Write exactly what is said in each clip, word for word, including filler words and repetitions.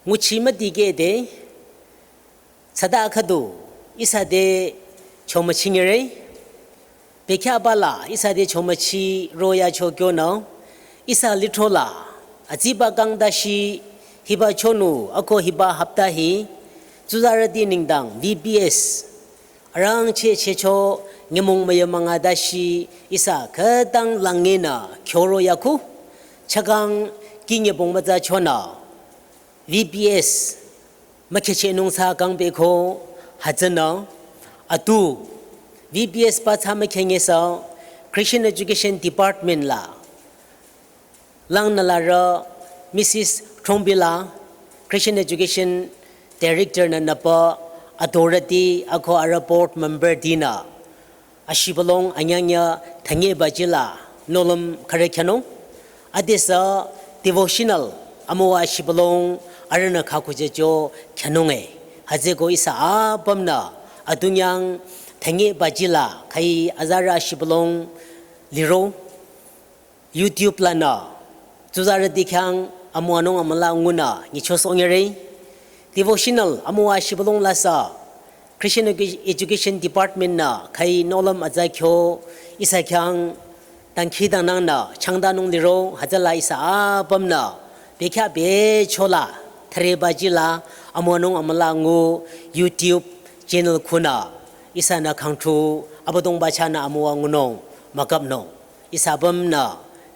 Nguchi müdikehde, tsüta khüdu, ihsa te chomüchinyere, bekhyahba la, ihsa te chomuchi royacho kyonü, ihsa lithro la, atsiba kang dashi, hiba chonu, ako hiba hapta hi, tsuzarüti nengdang, V B S, arangcheh chehcho nyümong müyü münga dashi ihsa khütang langenü khyoro yaku, chakang kinyebong mütsa chonü, V B S, mükhechehnung thsa kang beko, hütsünü, atu, V B S pa thsa mükhengesü, Christian Education Department la, langnü larü Missus Thrombila, Christian Education Director nü nüpa, authority, ako arüh board member tinü, ashibülung anyanya thanye baji la, nohlüm khürü khyanung, adesü devotional, amüwa ashibülung, arühnü khakujecho khyanunge, hütsüko ihsa apümnü, atunyang thanye baji la, khai azarü ashibülung, liro, YouTube lanü, tsuzarüti khyang amüwanung amüla ngunü nyichosohnyere. Devotional amüwa ashibülung lasü, Christian Edu-, Education Department nü khai nohlüm atsa kyo ihsa khyang dangkhidangnangnü changdanung liro hütsüla ihsa apümnü bekhyah becho la thüre baji la amüwanung amüla ngu YouTube channel khunü ihsanü khangthu Abüdongba chahnü amüwa ngunung mükapnung. Ihsa apümnü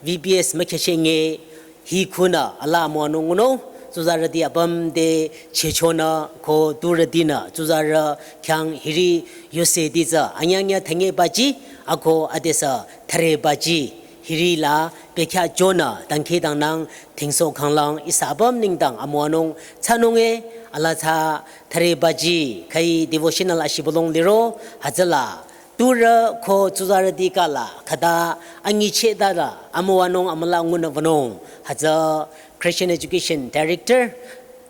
V B S mükhechenge hi khunü alaa amüwanung ngunung, tsuzarüti apüm te chehchonü ko turütinü tsuzarü khyang hiri yuseti tsü anyanya thanye baji, ako adesü thüre baji, hiri la bekhyah chonü dangkhidangnang thingsoh khanglang ihsa apüm nengdang amüwanung thsanunge, alaa thsa thüre baji khai devotional ashibülung liro hütsüla turü ko tsuzarüti kala khüta anyichehta la amüwanung amüla ngunü wünung hütsü Christian Education Director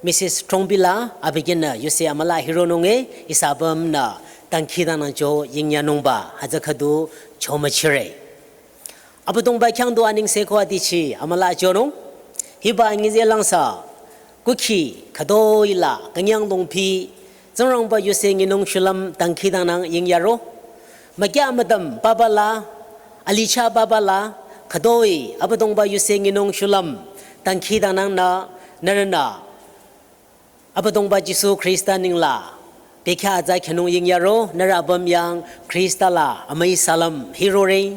Missus Thrombila abükyünü yuse amüla hironunge ihsa apümnü dangkhidangnangcho yingyanungba hütsü khüdu chomüchire. Abüdongba khyang du anengse ko adichi amüla chonung. Hiba angize langsa, kukhi, khütoi la, künyang longpi, Tsingrangba yuse nyinung shulüm dangkhidangnang yingyaro. Mükyah müdüm papa la, alicha papa la, khütoi, Abüdongba yuse nyinung shulüm dangkhidangnangnü, nührünü Abüdongba Jisu Khrista nengla, bekhyah atsa khyanung yingyaro, nührü apüm yang Khrista la amüi salüm hirore.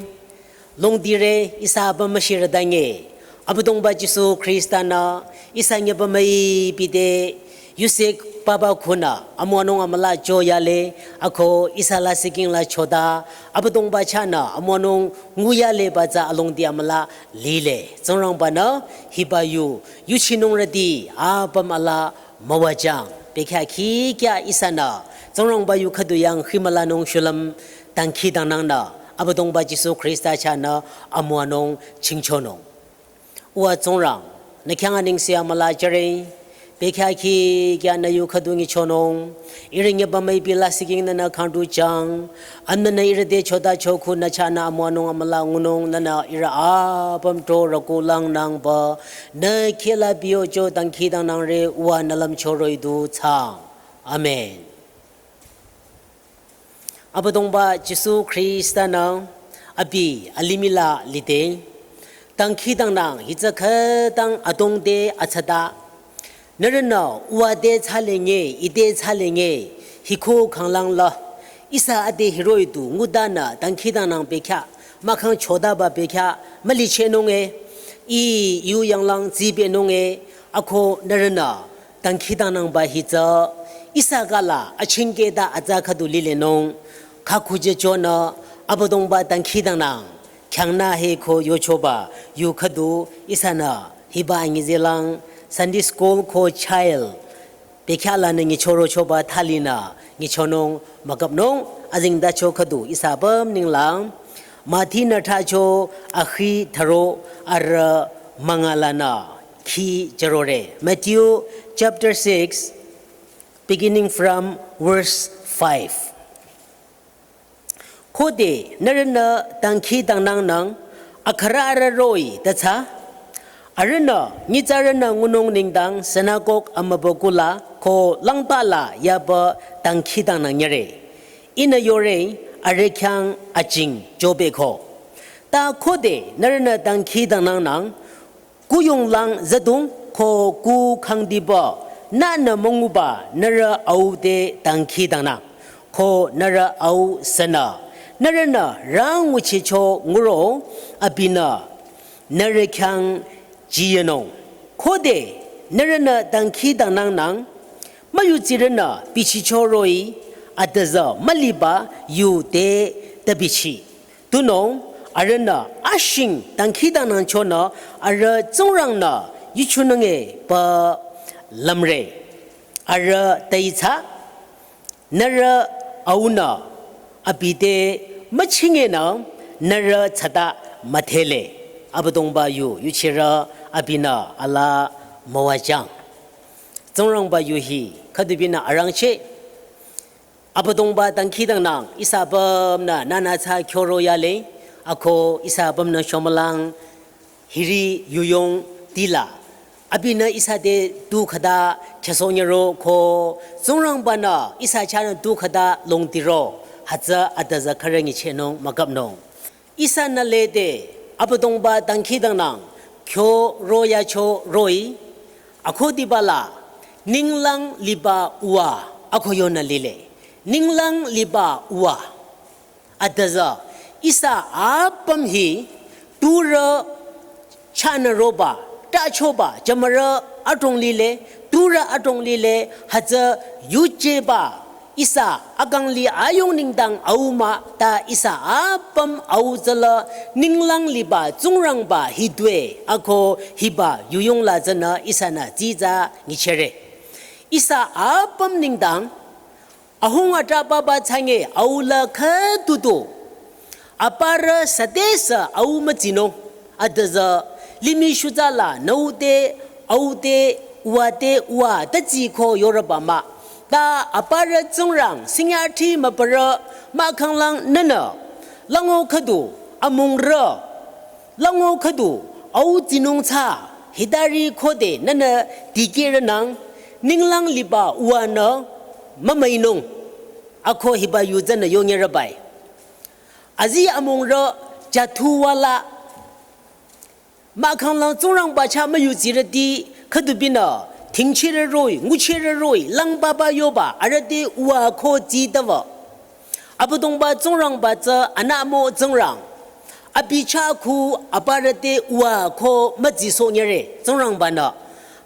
Longdire ihsa apüm müshirü dange, Abüdongba Jisu Khrista nü ihsa nyüpa müi pide, yusek papa khunü amüwanung amüla choyale, ako ihsa la siking la chota, Abüdongba chahnü amüwanung nguyaleba tsü alongdi amüla lile. Tsingrangbanü hiba yu, yuchinungrüti apüm alaa müwajüng, bekhyah khikya ihsanü, Tsingrangba yu khüdu yang himülanung shulüm dangkhidangnangnü, Abüdongba Jisu Khrista chahnü amüwanung chingchonung. Uwa Tsingrang, nü khyang anengse amüla jüre, bekhyah khikya nü yu khüdu nyichonung, ihrü nyüpa müipi la siking nünü khangthu jüng, anünü ihrü te chota chokhu nü chahnü amüwanung amüla ngunung nünü ihrü apüm to rüku langnangba, nü kheh la biyocho dangkhidangnangre uwa nü lümcho roh-i du thsaang. Amen. Abüdongba Jisu Khrista nü abi alimih la lide, dangkhidangnang hitsü khütang adrong te atsata, nührünü uwa te thsalenge, i te thsalenge, hiko khanglang la, ihsa ade hiroh-i du ngutanü dangkhidangnang bekhyah, mahkhang chotaba bekhyah, mülichehnunge, i yu yanglang tsipehnunge, ako nührünü dangkhidangnangba hitsü, ihsa kala achingkehta atsa khüdu lilenung, khakhujechonü, Abüdongba dangkhidangnang, khyang nü he ko yochoba, yu khüdu ihsanü, hiba angizelang, Sunday school ko child, bekhyah lanü nyichorochoba thalinü, nyichonung, mükapnung, azengtacho khüdu ihsa apüm nenglang, Mathi nü thracho, akhi thüro, arüh münga lanü, khi jürore. Matthew chapter six, beginning from verse five. Khode nührünü dangkhidangnangnang, akhürü arüh roh-i tathsa, Arühnü nyitsarünü ngunung nengdang sinagog amübükuh la ko langba la yaba dangkhidangnang nyüre. Ihnü yore, arüh khyang ajing jübeko. Ta khode nührünü dangkhidangnangnang, kuyonglang züdung ko kuh khangdiba nünü münguba nührü au te dangkhidangnang, ko nührü au sünü nührünü rang nguchicho nguro, abinü nührü khyang jiyünung. Khode nührünü dangkhidangnangnang, müyudsirünü bichicho roh-i, adüzü müliba yu te tübichi. Tunüo arühnü ashing dangkhidangnangchonü arüh Tsingrangnü yuchunung-e pü lümre. Arüh taitsa, nührü aunü abi te müchingenü nührü tsata müdhele. Abüdongba yu yuchirü abinü alaa müwajüng. Tsingrangba yu hi khüdubinü arangcheh. Abüdongba dangkhidangnang ihsa apümnü nünü tsü kyoro yale. Ako ihsa apümnü shomülang hiri yuyong tila abinü ihsa te tu khüta khyüsoh nyüro ko Tsingrangba-nü ihsa chahnü tu khüta longtiro, hütsü adüzü khürü nyichehnung müküpnung. Ihsanü lede Abüdongba dangkhidangnang kyoro yacho roh-i, akhudiba la ninglang liba uwa ako yonü lile. Ninglang liba uwa. Adüzü ihsa apüm hi turü chahnü roba, tachoba, jümürü adrong lile, turü adrong lile, hütsü yujeba ihsa akang li ayung nengdang au mah, ta ihsa apüm au tsüla ninglang liba Tsingrangba hi due, ako hiba yuyong la tsünü ihsanü dsitsa nyichehre. Ihsa apüm nengdang ahung atrah papa thsange au la khüdudu aparü südesü au mütsinung. Adüzü limih shutsa la nüu te, au te, uwa te, uwa tütsi ko yorüba mah. Ta aparü Tsingrang sinyathri mübürü mahkhanglang nünü lango khüdu amungrü, lango khüdu au tsinung tsü hitari khode nünü dikehrünang, ninglang liba uwanü mümüinung. Ako hiba yu tsünü yonyerübai. Azi amungrü jathuwala mahkhanglang Tsingrangba chah müyudsirüti khüdubinü thingchirü roh-i, nguchirü roh-i, langbaba yoba arüh te uwa ko tsitaba. Abüdongba Tsingrangba tsü anümo Tsingrang. Abi chah khu aparü te uwa ko mütsisoh nyüre Tsingrangba-nü.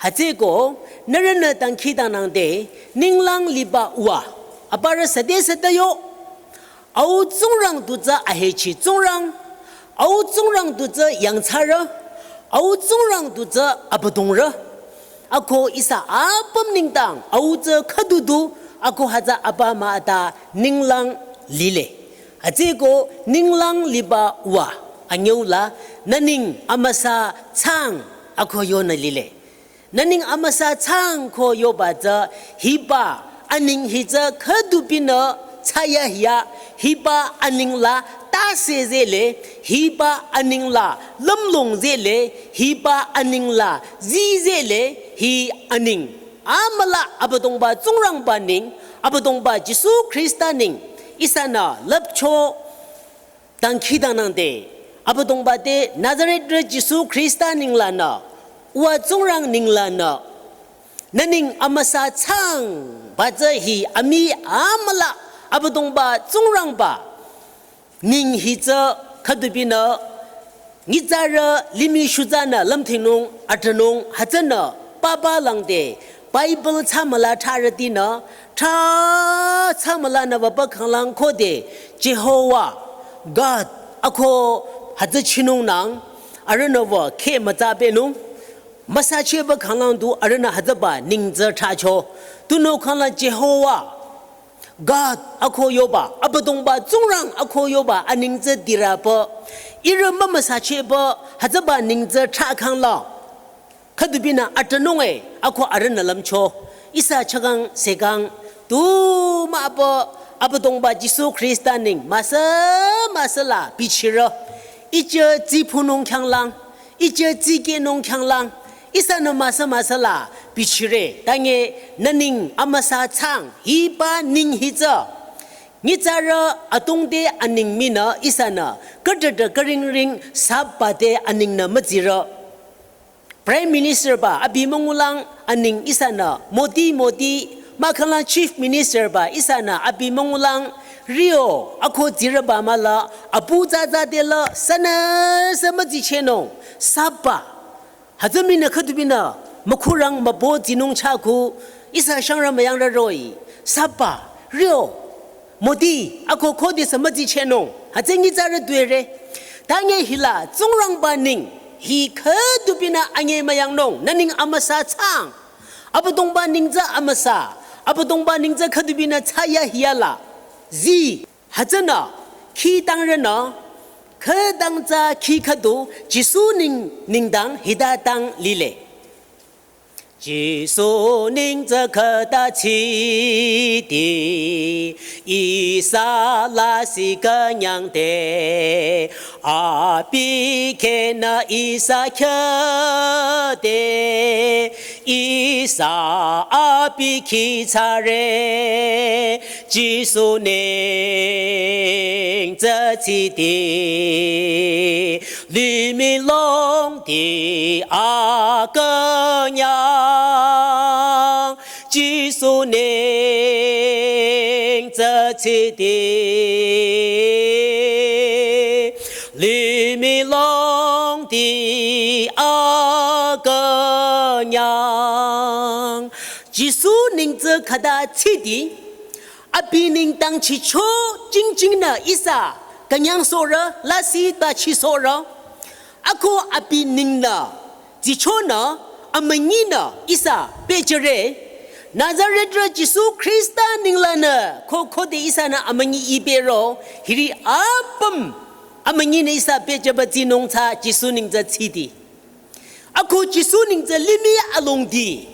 Hütsüeko nührünü dangkhidangnangde ninglang liba uwa, aparü südesü te yo. Au Tsingrang du tsü ahechi Tsingrang, au Tsingrang du tsü yangthsarü, au Tsingrang du tsü Abüdongrü. Ako ihsa apüm nengdang au tsü khüdudu, ako hütsü apa mah ata ninglang lile. Hütsüeko ninglang liba uwa anyüu la nü neng amüsa thsang ako yonü lile. Nü neng amüsa thsang ko yoba tsü hiba aneng hi tsü khüdubinü thsayahiya, hiba aneng la tase zehle, hiba aneng la lümlong zehle, hiba aneng la zi zehle, hi aneng amüla Abüdongba Tsingrangba neng, Abüdongba Jisu Khrista neng, ihsanü lüpcho dangkhidangnangde, Abüdongba te Nazaretrü Jisu Khrista neng lanü, uwa Tsingrang neng lanü, nü neng amüsa thsang ba tsü hi amii amüla Abüdongba Tsingrangba neng hi tsü khüdubinü nyitsarü limih shutsanü lümthingnung atranung hütsünü papa langde Bible thsamüla thrarütinü thra thsamülanü wüba khanglang khode Jehovah God ako hütsü chinung nang arühnü wü kheh mütsapehnung müsachehba khanglang du arühnü hütsüba neng tsü thracho. Tunüo khanglang Jehovah God ako yoba, Abüdongba Tsingrang ako yoba aneng tsü dirüpü, ihrü mümüsachehba hütsüba neng tsü thra khanglang khüdubinü atranung e ako arühnü lümcho. Ihsa chakang sekang tu mahpü Abüdongba Jisu Khrista neng müsa müsa la bichirü. Iche tsiphunung khyanglang Ichü tsikehnung khyanglang, ihsanü müsa müsa la bichire, tange nü ning amüsa thsang, hiba ning hi tsü. Nyitsarü atungte aning minü ihsanü, khütata khüringring saba te aning nü mütsire. Prime Minister ba, abi müngulang aning ihsanü, Modi, Modi, mahkhanglang Chief Minister ba, ihsanü, abi müngulang, rio, ako tsireba mah la, apu tsatsa te la, sünüsü mütsichehnung, saba. Hütsü minü khüdu binü, mükhurang mübü tsinung chahku, ihsa shangrü müyangrü roh-i, saba, rio, Modi, ako khodesü mütsichehnung, hütsü nyitsarü tuere. Tange hila, Tsingrangba ning, hi khüdu binü anyi müyangnung, nü ning amüsa thsang. Abüdongba ning tsü amüsa, Abüdongba ning tsü khüdu binü thsayahiya la. Zi, hütsünü, khi tangrünü, khütang tsü khi khüdu, Jisu ning, nengdang hita tang lile. Jisu ning tsü khüta tsidi, ihsa lasih künyang te, abi khyünü ihsa khyüde, ihsa abi khi thsare, Jisu ning tsü tsidi, limih longdi akünyang, Jisu ning tsü tsidi, limih longdi akünyang. Jisu ning tsü khüta tsidi, abi nengdang chicho jingjingnü ihsa künyangsohrü, lasih ta chisohrü. Ako abi ning la, tsichonü, amünyinü ihsa pehjüre. Nazaretrü Jisu Khrista ning lanü, ko khode ihsanü amünyi ibero, hiri apüm, amünyinü ihsa pehjüba tsinung tsü Jisu ning tsü tsidi. Ako Jisu ning tsü limih alongdi.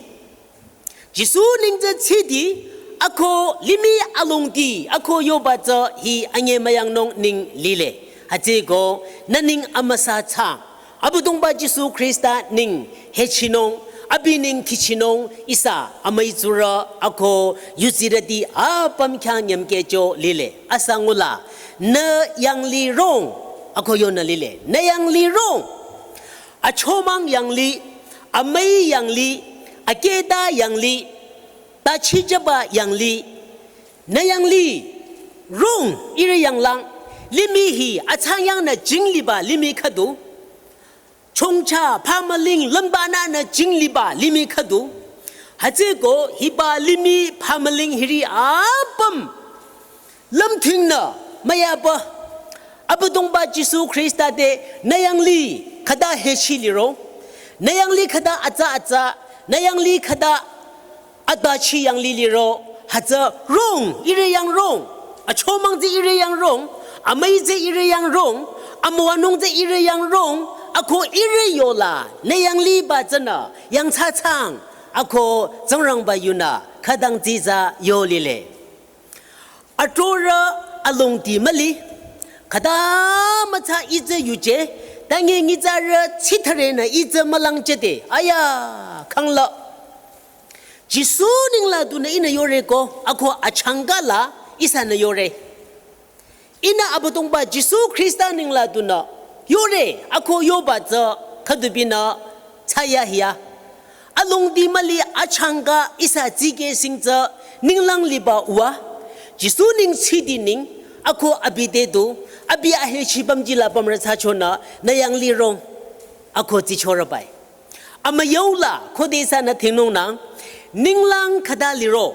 Jisu ning tsü tsidi, ako limih alongdi, ako yoba tsü hi anyi müyangnung ning lile. Hütsüeko, nü ning amüsa thsang. Abüdongba Jisu Khrista ning hechinung, abi ning kihchinung, ihsa amüi tsurü, ako yudsirüti apüm khyang nyümkehcho lile. Asa ngula, nü yanglirong, ako yonü lile. Nü yanglirong. Achomang yanglih, amüi yanglih, akheta yanglih, tachijüba yanglih, nü yanglirong ihrü yanglang, limih hi athsangyangnü jingliba limih khüdu, chongcha phamüling lümbanü nü jingliba limih khüdu, hütsüeko hiba limih phamüling hiri apüm lümthingnü müyaba, Abüdongba Jisu Khrista te nü yanglih khüta hechi liro, nü yanglih khüta atsa atsa, nü yanglih khüta atbachi yanglih liro, hütsürong, ihrü yangrong, achomang tsü ihrü yangrong, amüi tsü ihrü yangrong, amüwanung tsü ihrü yangrong, ako ihrü yola, nü yanglihba tsünü, yangthsathsang, ako Tsingrangba yunü, khütang dsitsa yo lile. Atrorü alongdi müli, khüta mütsa itsü yuje, tange nyitsarü tsitharenü itsü mülangjüde, aya, khangla. Jisu ningla dunü ihnü yore ko, ako achangka la ihsanü yore. Ihnü Abüdongba Jisu Khrista ningla dunü yore, ako yoba tsü khüdubinü thsayahiya. Alongdi müli achangka ihsa tsikeh sing tsü ninglang liba uwa. Jisu ning tsidi ning, ako abi te du, abi ahechi pümji la pümrü thsachonü, nü yanglirong, ako tsichorübai. Amüyola, khode ihsanü thingnungnang, ninglang khüta liro,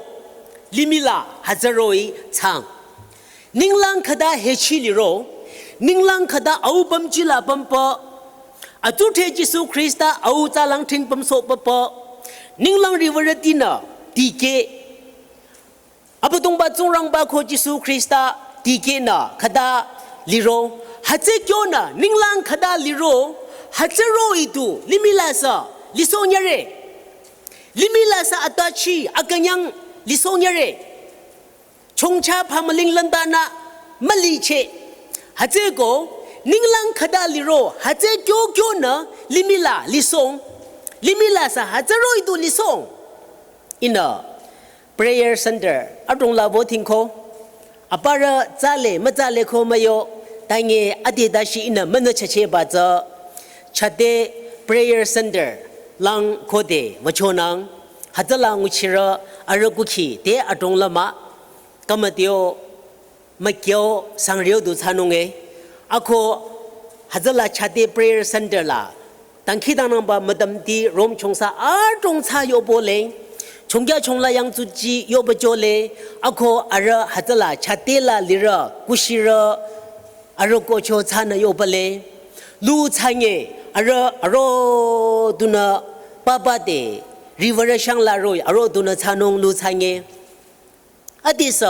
limih la hütsüroh-i thsang. Ninglang khüta hechi liro, ninglang khüta au pümji la pümpü, atuthe Jisu Khrista au tsalang thin pümsoh püpü, ninglang riwürütinü, dikeh, Abüdongba Tsingrangba ko Jisu Khrista dikehnü khüta liro, hütsü kyonü ninglang khüta liro, hütsüroh-i du limih la sü lisohnyüre. Limih la sü atbachi akünyang lisohnyüre. Chongcha phamüling lümbanü mülicheh. Hütsüko ninglang khüta liro, hütsü kyo kyonü Limih la lisong. Limih la sü hütsüroh-i du lisong. Ihnü prayer center adrong la voting ko. Aparü tsale mütsale ko müyo. Tange ade dashi ihnü münü chacheba tsü. Chate prayer center lang khode müchonang. Hütsüla nguchirü arüh kukhi te adrong la mah. Kamatio, makyo, sangrio du thsanung e. Ako hütsüla chate prayer center la. Tangkhi tangnangba madam ti rom chongsa adrong thsa yobo le. Chongkya chongla yang tsuji yoba jo le. Ako arüh hütsüla chate la lirü kushirü arüh kocho thsanü yoba le. Lu thsange arüh aro dunü papa te river shang la roh-i aro dunü thsanung lu thsange. Adesü,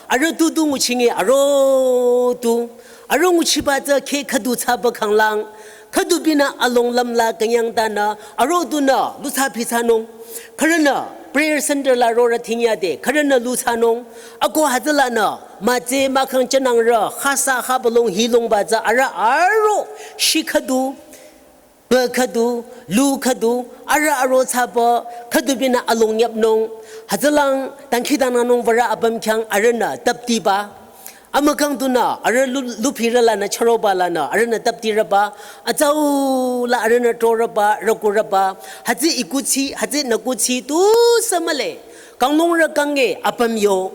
arüh tu tu nguchinge aro tu, arüh nguchiba tsü khe khüdu thsaba khanglang, khüdu binü along lam la künyang tanü, aro tunü lu thsa phi thsanung. Khürünü prayer center la rorü thingya de, khürünü lu thsanung. Ako hütsülanü, mütse mahkhang chanangrü, khasa khabalong hilongba tsü arüh aro shi khüdu. Bü khüdu, lu khüdu, arüh aro thsaba, khüdu binü along yapnung, hütsülang tangkhi tangnangnung würü apüm khyang arühnü taptiba. Amükang tunü, arüh lu, luphirü lanü charoba lanü, arühnü taptirüba, atsau la arühnü torüba, rükurüba, hütsü ikuchi, hütsü nükuchi, tusü mühle, kanglungrü kange apüm yo,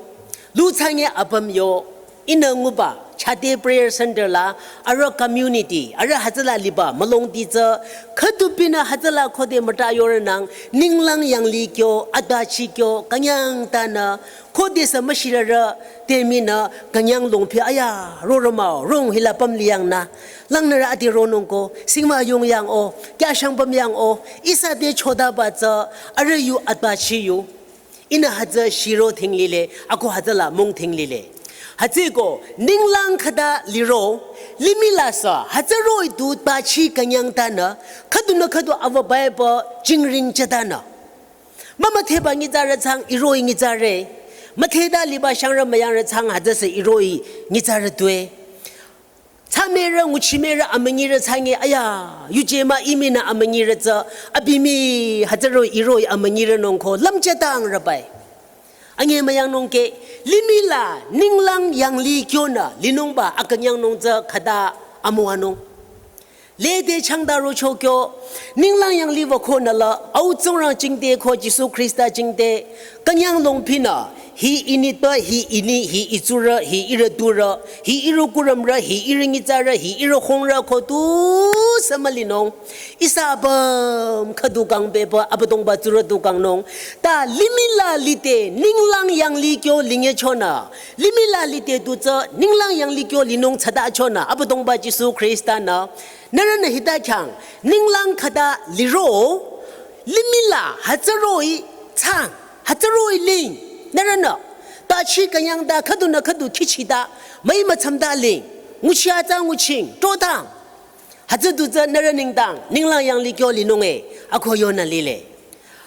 lu thsange apüm yo, Ihnü nguba, chate prayer center la, arüh community, arüh hütsüla liba, mülongdi tsü, khüdu binü hütsüla khode müta yorünang, ninglang yanglih kyo, atbachi kyo, künyang tanü, khodesü müshirürü, te minü, künyang longphi aya, rorü mah-o, rong hila püm liyangnü, langnürü ade ronung ko, singma yung yang o, kya shang püm yang o, ihsa te chodaba tsü, arüh yu atbachi yu. Ihnü hütsü shiro thing lile, ako hütsüla mung thing lile. Hütsüko, ninglang khüta liro, limih la sü, hütsüroh-i du tbachi künyang tanü, khüdunü khüdu ava Bible jingring chatanü. Mümüdheba nyitsarü thsang iroh-i nyitsare, müdheta liba shangrü müyangrü thsang hütsüsü iroh-i nyitsarü tue. Thsamerü, nguchimerü, amünyirü thsange, aya, yuje mah-i minü amünyirü tsü, abi mii, hütsüroh-i iroh-i amünyirü nung ko, lümchatangrübai. Ange müyangnung ke, limih la, ninglang yanglih kyonü, linungba, akünyangnung tsü, khüta, amüwanung. Lede changda rocho kyo, ninglang yanglih wükonü la, au Tsingrang jingte ko Jisu Khrista jingte, künyang longphinü, hi initpü, hi ini, hi itsurü, hi ihrü turü, hi ihrü kurümrü, hi ihrü nyitsarü, hi ihrü khongrü ko tusü mülinung. Ihsa apüm khüdu kang bebü, Abüdongba tsurü du kangnung. Ta limih la lide, ninglang yanglih kyo linye chonü. Limih la lide tu tsü, ninglang yanglih kyo linung tsada chonü. Abüdongba Jisu Khrista nü. Nührünü hita khyang, ninglang khüta liro, limih la hütsüroh-i thsang, hütsüroh-i ling, nührünü, ta chi künyang ta khüdunü khüdu khichi ta, müi mütsam ta ling, nguchi atsa nguching, totang, hütsü du tsü nührü nengdang, ninglang yanglih kyo linung e, ako yonü lile.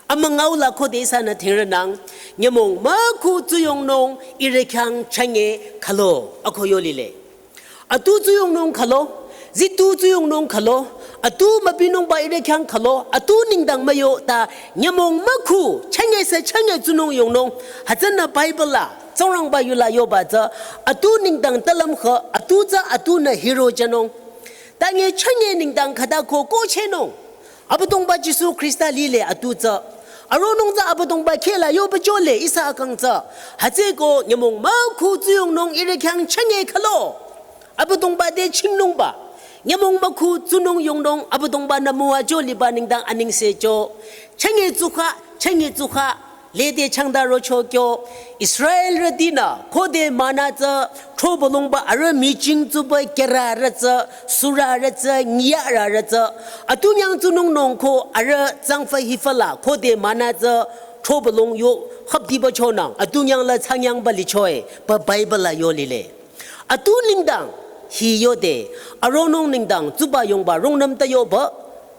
Amüngao la khode ihsanü thingrünang, nyümong mükhu tsuyongnung, ihrü khyang chünye khülo, ako yo lile. Atu tsuyongnung khülo, zitu tsuyongnung khülo, atu mübinungba ihrü khyang khülo, atu nengdang müyo ta nyümong mükhu, chünye sü chünye tsunung yongnung, hütsünü Bible la, Tsingrangba yula yoba tsü, atu nengdang talüm khü, atu tsü atunü hiro jünung. Tange chünye nengdang khüta ko kohchehnung. Abüdongba Jisu Khrista lile atu tsü. Aronung tsü Abüdongba kheh la yoba jole ihsa akang tsü. Hütsüko nyümong mükhu tsuyongnung ihrü khyang chünye khülo. Abüdongba te chingnungba. Nyümong mükhu tsunung yongnung Abüdongba nü müwa jo liba nengdang anengse jo. Chünye tsukha, chünye tsukha. Lede changda rocho kyo. Israelrütinü khode mana tsü, throbülungba arüh miching tsuba kerarü tsü, surarü tsü, nyiyararü tsü. Atunyang tsunung nung ko arüh tsangfa hifa la khode mana tsü, throbülung yo, khapdiba chonang. Atunyang la changyangba lichoe, pü Bible la yo lile. Atu nengdang, hi yode, aronung nengdang, tsuba yongba, rungnüm ta yoba,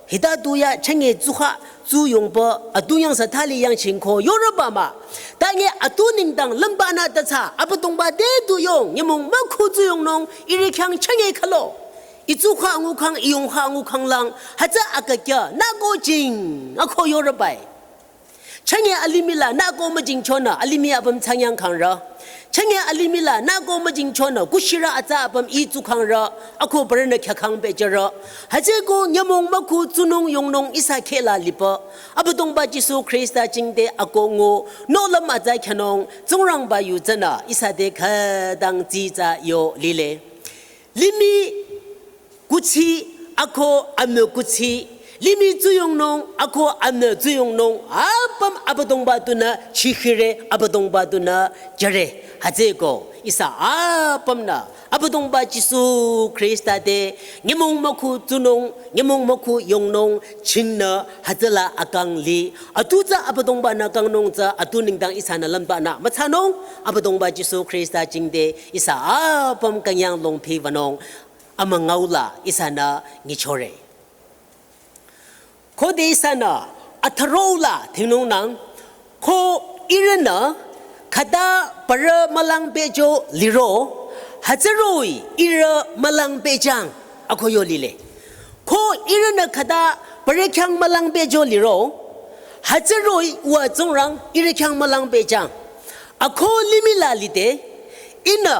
hita tuya, chünye tsukha, tsuyongba, atunyang sü thali yangching ko, yorüba mah. Tange atu nengdang, lümba nü ta tsü, Abüdongba te tu yong, nyümong mükhu tsuyongnung, ihrü khyang chünye khülo. Itsu kha angu khang, iyong kha angu khang lang, hütsü akakya, nüko jing, ako yore bai. Chanye alimih la, nüko müjing chonü, alimih apüm changyang khang ra. Chanye alimih la, nüko müjing chonü, kushira atsa apüm itsu khang ra, ako barana kya khang pejara. Hütsüko nyümong mükhu tsunung yongnung ihsa kheh la lipa. Abüdongba Jisu Khrista jingte ako ngu, nohlüm atsa kyanung, Tsingrangba yu tsünü, ihsa te khütang tsitsa yo lile. Limih kuthsi ako amü kuthsi, limih tsuyongnung ako amü tsuyongnung, apüm Abüdongba tunü chihire, Abüdongba tunü jüre. Hütsüko, ihsa apümnü, Abüdongba Jisu Khrista te, nyümong mükhu tsunung, nyümong mükhu yongnung, chingnü, hütsüla akang li, atu tsü Abüdongba nü kangnung tsü, atu nengdang ihsanü lümbanü, mütsanung, Abüdongba Jisu Khrista jingte, ihsa apüm künyang longpi wünung, amüngao la, ihsanü nyichore. Khode ihsanü, atharou la, thingnung nang, ko ihrünü, khüta parü mülang pejo liro, hütsüroh-i ihrü mülang pejang, ako yo lile. Ko ihrünü khüta parü khyang mülang pejo liro, hütsüroh-i uwa Tsingrang ihrü khyang mülang pejang. Ako limih la lide, ihnü,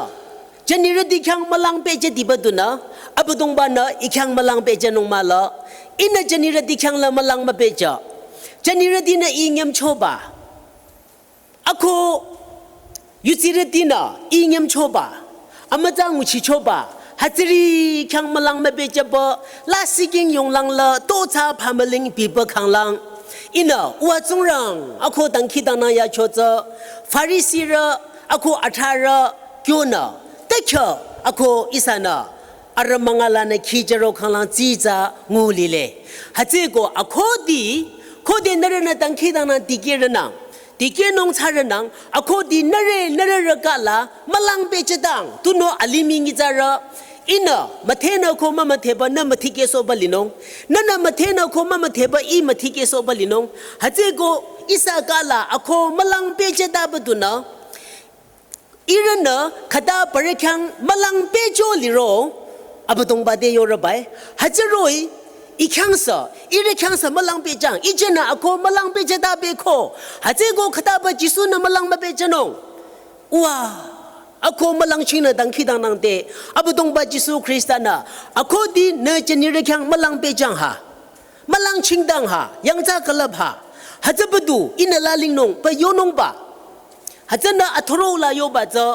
jünirüti khyang mülang pejüdiba dunü, Abüdongba nü ih khyang mülang pejünung mah la, ihnü jünirüti khyang la mülang müpejü. Jünirütinü ih nyümchoba. Ako yudsirütinü ih nyümchoba. Amütsa nguchichoba. Hütsüri khyang mülang müpejüba. Lasih king yonglang la to tsü phamüling biba khanglang. Ihnü uwa Tsingrang ako dangkhidangnang yacho tsü. Farisirü ako atharü kyonü. Tekyo ako ihsanü. Arüh münga lanü khijüro khanglang tsitsa ngu lile. Hütsüko akhudi, khode nührünü dangkhidangnang dikehrünang, dikehnung thsarünang, akhudi nührü, nührü rükala, mülang pejüdang, tunüo alimih nyitsarü, ihnü, müdhenü ko mümüdheba nü müdhikehsohba linung, nühnü müdhenü ko mümüdheba ih müdhikehsohba linung, hütsüko ihsa kala, ako mülang pejüdaba dunü, ihrünü khüta parü khyang mülang pejo liro, Abüdongba te yore bai. Hütsüroh-i, ih khyang sü, ihrü khyang sü mülang pejang, ih jünü ako mülang pejüda beko. Hütsüko khütaba Jisu nü mülang müpejünung. Uwa, ako mülang chingnü dangkhidangnang te, Abüdongba Jisu Khrista nü, akhudi nü jünirü khyang mülang pejang ha. Mülang chingdang ha, yangtsa külüp ha. Hütsübadu, ihnü lalingnung, pü yonungba. Hütsünü atharou la yoba tsü.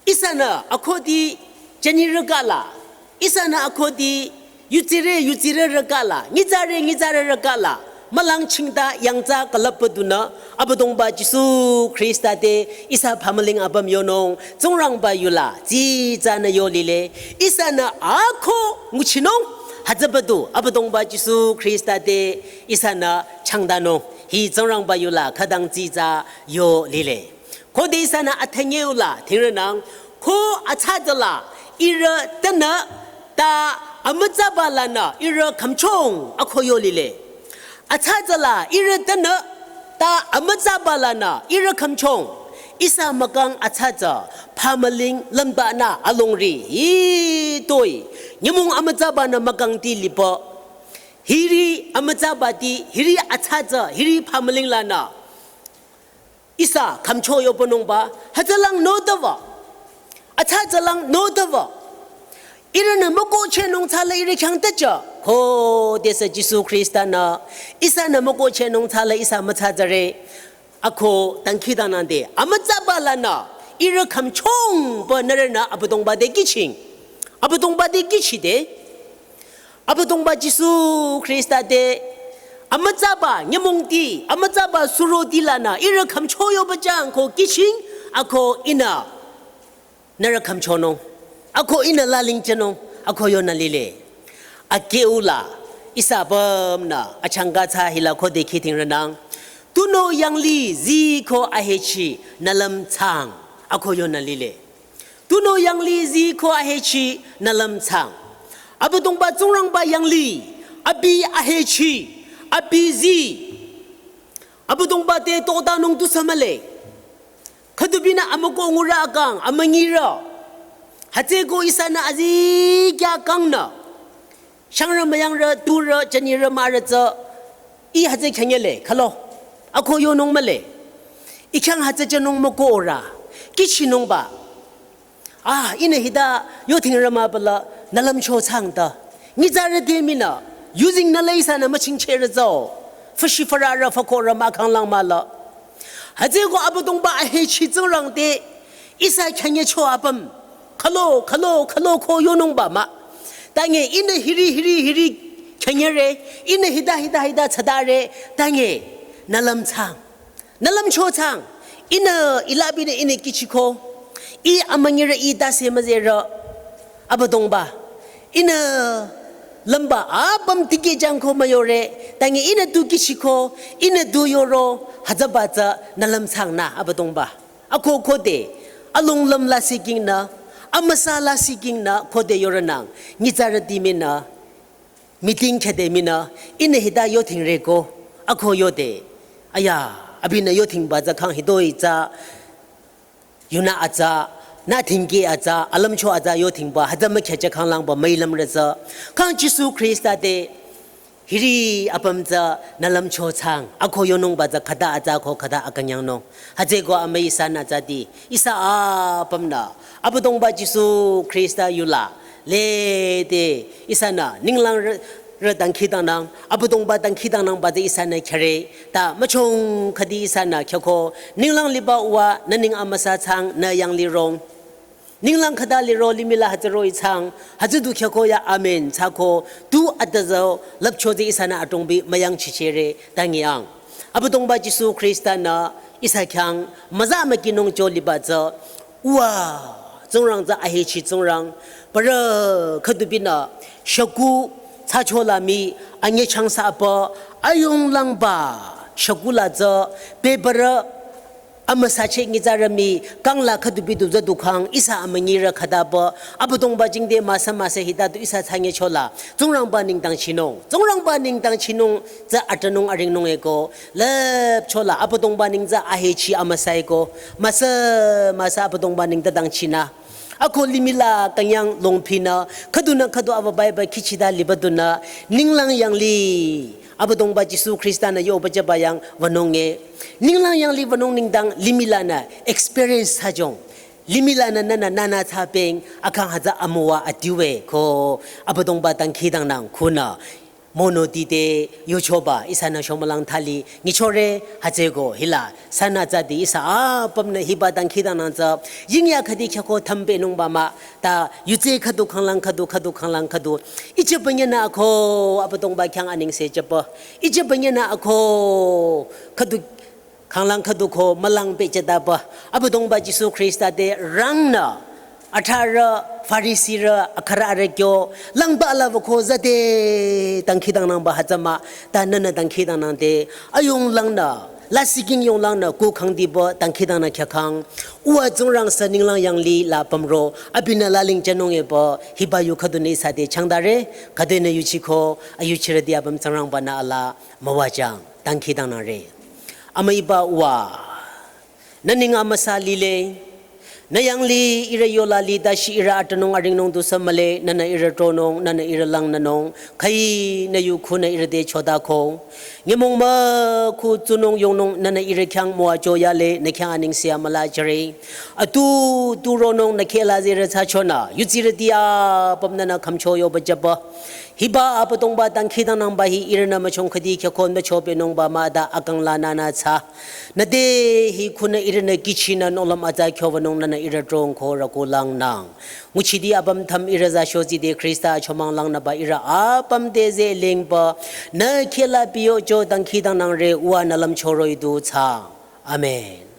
Ihsanü akhudi jünirü kala. Ihsanü akhudi yudsire, yudsire rükala. Nyitsare, nyitsare rükala. Mülang chingda yangtsa külüpba dunü. Abüdongba Jisu Khrista te ihsa phamüling apüm yonung, Tsingrangba yula, tsitsanü yo lile, ihsanü ako nguchinung, hütsübadu, Abüdongba Jisu Khrista te ihsanü changdanung, hi Tsingrangba yula, khütang tsitsa yo lile. Khode ihsanü athanyeu la, thingrünang, ko atsa tsüla, ihrü tenü, ta amütsaba lanü, ihrü khümchong, ako yo lile. Atsa tsüla ihrü tenü, ta amütsaba lanü ihrü khümchong. Ihsa mükang atsa tsü, phamüling lümbanü alongri. Hitoi, nyümong amütsaba nü mükang ti lipo. Hiri amütsaba ti, hiri atsa tsü, hiri phamüling lanü. Ihsa khümcho yohpünungba, hütsülang nodava. Atsa tsülang nodava. Ihrünü mükohchehnung tsüla ihrü khyang tücha. Khodesü Jisu Khrista nü. Ihsanü mükohchehnung tsüla ihsa mütsa tsüre. Ako dangkhidangnang te. Amütsaba lanü. Ihrü khümchongba nührünü Abüdongba te kihching. Abüdongba te kihchide. Abüdongba Jisu Khrista te, amütsaba nyümong ti, amütsaba suro ti lanü, ihrü khümcho yohpüjang ko kihching, ako ihnü, nührü khümchonung, ako ihnü lalingjünung, ako yonü lile. Akeu la, ihsa apümnü, achangka tsü hila khode khidhingrünang. Tunüo yanglih zii ko ahechi, nü lümchang, ako yonü lile. Tunüo yanglih zii ko ahechi nü lümchang. Abüdongba Tsingrangba yanglih, abi ahechi, abi zii. Abüdongba te totanung tusü mühle. Khüdubinü amükoh ngurü akang, amünyirü. Hütsüeko ihsanü azikyah kangnü, shangrü müyangrü turü jünirü mahrü tsü, ih hütsü khyünyele khülo, ako yonung mühle. Ih khyang hütsü jünung mükoh-o rü, kihchinungba. Ah, ihnü hita yothingrü mah pala nü lümcho thsang ta. Nyitsarüti minü, yuzeng nü la ihsanü müchingchehrü tsü-o, füshi fürarü fükorü mah khanglang mah la. Hütsüeko Abüdongba ahechi Tsingrang te ihsa khyünyecho apüm, khülo, khülo, khülo ko yonungba mah. Tange ihnü hiri, hiri, hiri khyünyere, ihnü hita, hita, hita thsadare, tange nü lüm thsang. Nü lümcho thsang, ihnü ih la binü ihnü kihchiko, ih amünyirü ih tase müzerü, Abüdongba, ihnü lümba apüm tikehjang ko müyore, tange ihnü tu kihchiko, ihnü tu yoro, hütsüba tsü nü lüm thsang nü Abüdongba. Ako khode, alonglüm lasih kingnü, amüsa lasih kingnü khode yorünang, nyitsarüti minü, meeting khede minü, ihnü hita yothingre ko, ako yode. Aya, abinü yothingba tsü khang hitoi tsü, yunü atsa, nü thingkeh atsa, alümcho atsa yothingba, hütsü mükhyücheh khanglangba müilümre tsü. Khang Jisu Khrista te, hiri apüm tsü nü lümcho thsang, ako yonungba tsü khüta atsa ko khüta akünyangnung. Hütsüeko amüi ihsanü tsüti, ihsa apümnü, Abüdongba Jisu Khrista yula, lede, ihsanü, ninglang rü, rü dangkhidangnang, Abüdongba dangkhidangnangba tsü ihsanü khyüre, ta müchong khüdi ihsanü khyüko, ninglang liba uwa, nü neng amüsa thsang, nü yanglirong. Ninglang khüta liro limih la hütsü roh-i thsang, hütsü du khyüko ya amen thsako, tu atüzü lüpcho tsü ihsanü adrongbi müyangchichere tangiang. Abüdongba Jisu Khrista-nü ihsa khyang müza mükinung cho liba tsü, uwa, Tsingrang tsü ahechi Tsingrang, parü khüdubinü, shükuh, thsacho la mii, anyechang sa apü, ayunglangba, shükuh la tsü, beparü, amüsacheh nyitsarü mii, kang la khüdubi du tsü du khang, ihsa amünyirü khütapü, Abüdongba jingte müsa müsa hita du ihsa thsanyecho la, Tsingrangba nengdang chinung, Tsingrangba nengdang chinung, tsü atünung aringnung eko, lüpcho la, Abüdongba neng tsü ahechi amüsa eko, müsa müsa Abüdongba neng tadang chinü. Ako limih la künyang longphinü, khüdunü khüdu aba Bible kihchida liba dunü, ninglang yanglih, Abüdongba Jisu Khrista-nü yoba jüba yang wünung e. Ninglang yanglih wünung nengdang limih lanü experience thsajong. Limih lanü nünü nünü thsapeng akhang hütsü amüwa adiu e ko Abüdongba dangkhidangnang khunü. Monoti te yuchoba ihsanü shomülang thali nyichore hütsüeko hila sünü tsüti ihsa apümnü hiba dangkhidangnang tsü yingya khüdi khyako thümbenungba mah ta yutse khüdu khanglang khüdu khüdu khanglang khüdu. Iche banyana ako Abüdongba khyang anengse jüba. Iche banyana ako khüdu khanglang khüdu ko mülang pehjütaba. Abüdongba Jisu Khrista te rangnü. Atharü, Farisirü, akharü arü kyo, langba alaba ko züde, dangkhidangnangba hütsü mah, ta nünü dangkhidangnang te, ayunglangnü, lasih king yunglangnü, ku khangdiba, dangkhidangnang khyükhang, uwa Tsingrang sü ninglang yanglih la pümro, abinü laling jünung eba, hiba yu khüdunü ihsa te changdare, khüdunü yuchiko, ayuchirüti apüm Tsingrangba-nü ala, müwajang, dangkhidangnangre. Amüiba uwa, nü neng amüsa lile, nü yanglih ihrü yola lide shi ihrü atünung aringnung du sü mühle, nünü ihrü tronung, nünü ihrü langnünung, khüi nü yu khunü ihrü te chodako. Nyümong mükhu tsunung yongnung, nünü ihrü khyang müwacho yale, nü khyang anengse amüla jüre. Atu tu ronung nü kheh la zerü thsachonü, yudsirüti apüm nünü khümcho yoba jüba. Hiba Abüdongba dangkhidangnangba hi ihrünü müchong khüdi khyakon mücho benungba mah ta akang lanünü thsa. Nü te hi khunü ihrünü kihchinü nohlüm atsa kyo wünung nünü ihrü trong ko rüku langnang. Nguchiti apüm thüm ihrü za shozide Khrista achomang langnüba ihrü apüm te zelingba. Nü kheh la biyocho dangkhidangnangre uwa nü lümcho roh-i du thsa. Amen.